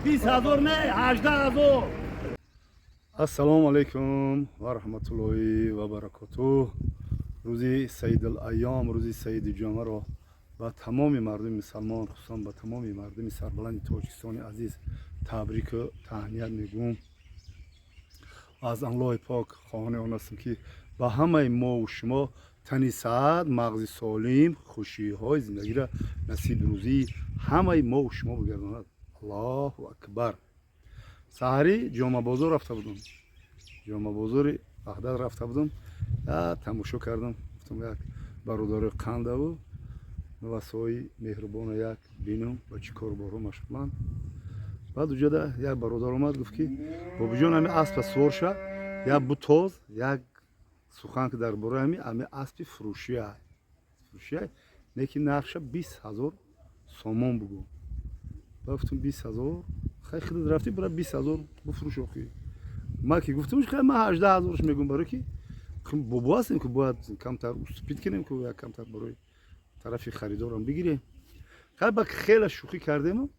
20 000 не, 18 000. Ассалому алайкум ва раҳматуллоҳи ва баракотуҳ. Рӯзи Саидул Айём, рӯзи Саиди ҷомаро ба тамоми мардуми мусалмон, хусусан ба тамоми мардуми сарбаланди Тоҷикистони азиз табрику таҳният мегӯм. Аз Аллоҳи пок хоҳони он ҳастем, ки ба ҳамаи мову шумо тани саҳат, мағзи солим, хушиҳои зиндагиро насиби рӯзии ҳамаи мову шумо бигардонад. Аллоҳу акбар. Саҳарӣ Ҷомабозор рафта будам, Ҷомабозори Ваҳдат рафта будам, тамошо кардам. Гуфтам, як бародарои қандаву навасҳои меҳрубону як бинам, ба чӣ корборҳо машғуланд. Баъд уҷода як бародар омад, гуфт, ки бобиҷон, ҳами аспа сувор ша, як бутоз, як сухан, ки дар бораи ҳами аспи фурӯшия, фурӯшия не, ки нархша 20 000 сомон бугӯ. Ба гуфтам, 20 000, хай, худат рафтӣ, бира, 20 000 буфурӯш. Охи, ма ки гуфтам, хай, ман 18 000-ш мегӯм, барои ки бобо ҳастем, ки бояд камтар уступить кунем, ки як камтар барои тарафи харидорам бигирем. Хай, ба хеле шӯхӣ кардему.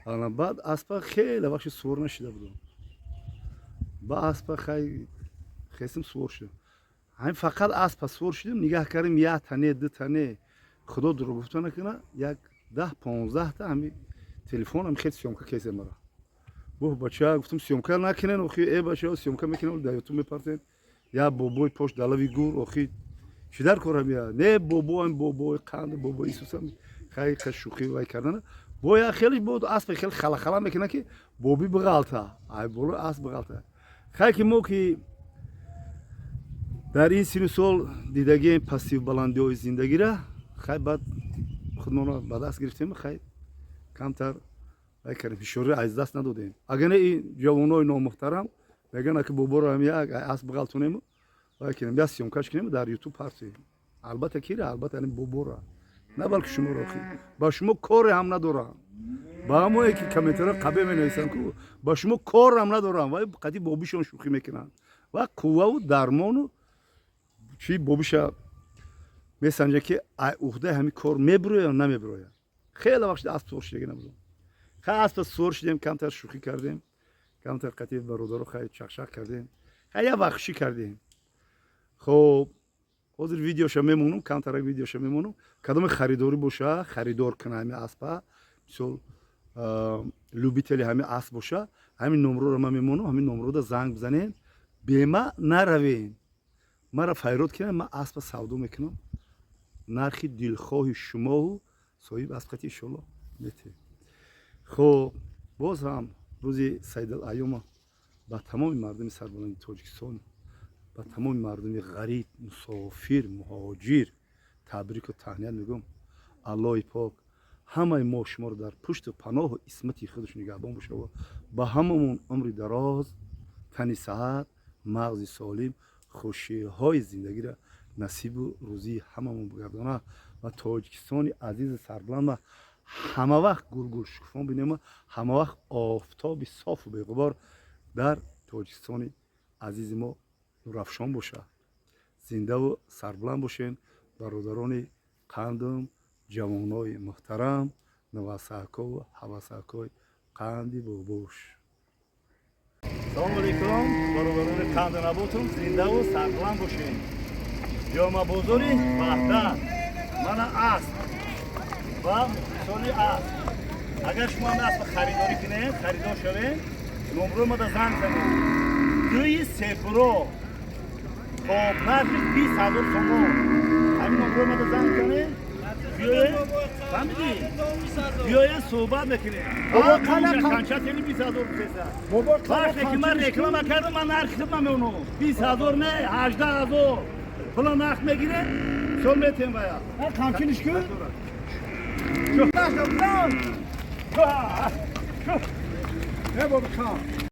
Баъд аспа хеле вақти сувор нашида будам. Ба аспа хай хестим, сувор шудам. Ҳамин фақат аспа сувор шудем, нигаҳ кардем, як тане, ду тане, худо дурӯғ гуфта накуна, як 10-15-та ҳами телефон ҳами хел съёмка кесе мара. Гуфт, бача, гуфтам, съёмка накунен, охи, э, бача, съёмка мекунем, дар Ютуб мепартен. Я бобои пош далави гур, охи, чӣ дар кора меяд? Не, бобоам, бобои қанд, бобои Исусам. Хай, шӯхӣ вай кардана. Бо як хелеш бо аспа хеле халахала мекунад, ки боби биғалта, ай боло асп биғалта. Хай, ки мо ки дар ин сину сол дидагием пастиву баландиҳои зиндагира, хай, баъд худмонро ба даст гирифтем, хай, камтар вай кардем, ҳушёрӣ аз даст надодем. Агар не, ин ҷавонои номуҳтарам мегӯянд, ки боборо ҳам як асп биғалтонему, вай кунем, як съёмка ш кунем, дар Ютуб партоем. Албатта, кира? Албатта, ани бобора на, балки шуморо. Ба шумо коре ҳам надорам, ба ҳамое ки комментариҳо қабе менависанд ку, ба шумо кор ҳам надорам. Вай қади бобишон шӯхӣ мекунанд ва қувваву дармону чи бобиша месанҷа, ки уҳдаи ҳамин кор мебирояд ё намебирояд. Хеле вақт асп сувор шидаги набудам. Хай, аспа сувор шидем, камтар шӯхӣ кардем, камтар қати бародаро хай чақчақ кардем, хай, як вақт хушӣ кардем. Хоб, ҳозир видеоша мемонам, камтарак видеоша мемонам. Кадоме харидорӣ боша, харидор куна ҳами аспа, мисол, любители ҳами асп боша, ҳамин номроро ман мемонам, ҳамин номрода занг бизанем. Бема наравем, мара файрод кунем, ман аспа савдо мекунам, нархи дилхоҳи шумоу соҳиби асп қати иншолло метем. Хоб, боз ҳам рӯзи Саидал Айёма ба тамоми мардуми сарбаланди Тоҷикистон, ба тамоми мардуми ғариб, мусофир, муҳоҷир табрику таҳният мегӯм. Аллоҳи пок ҳамаи мо шуморо дар пушту паноҳу исмати худаш нигаҳбон бошава, ба ҳамамон умри дароз, тани саҳат, мағзи солим, хушиҳои зиндагиро насибу рӯзии ҳамамон бигардона ва Тоҷикистони азизи сарбаланда ҳама вақт гулгул шукуфон бинема, ҳама вақт офтоби софу беғубор дар Тоҷикистони азизи мо нурафшон бошад. Зиндаву сарбаланд бошен, бародарони қандум, ҷавонои муҳтарам, навасакову ҳавасакои қанди бобош. Салому алейкум, бародарони қанду наботум, зиндаву сарбаланд бошед. Ҷомабозори Ваҳдат, мана асп ва мухлисони асп. Агар шумо ҳам аспа харидорӣ кунед, харидор шавед, номрои мада занг занед. Дуи себуро. Хоб, нархиш 20 000 сомон. Ҳамин номрои мада занг занед, биёед, фаҳмидӣ, биёед, суҳбат мекунем. Канча тели 20 000 бихеса. Вақте ки ман реклама кардам, ман нархи худма меонам. 20 000 не, 18 000. Пула нақд мегиред, сол метем вая. Қамчиниш ку? Чу. Не, бобо, қам.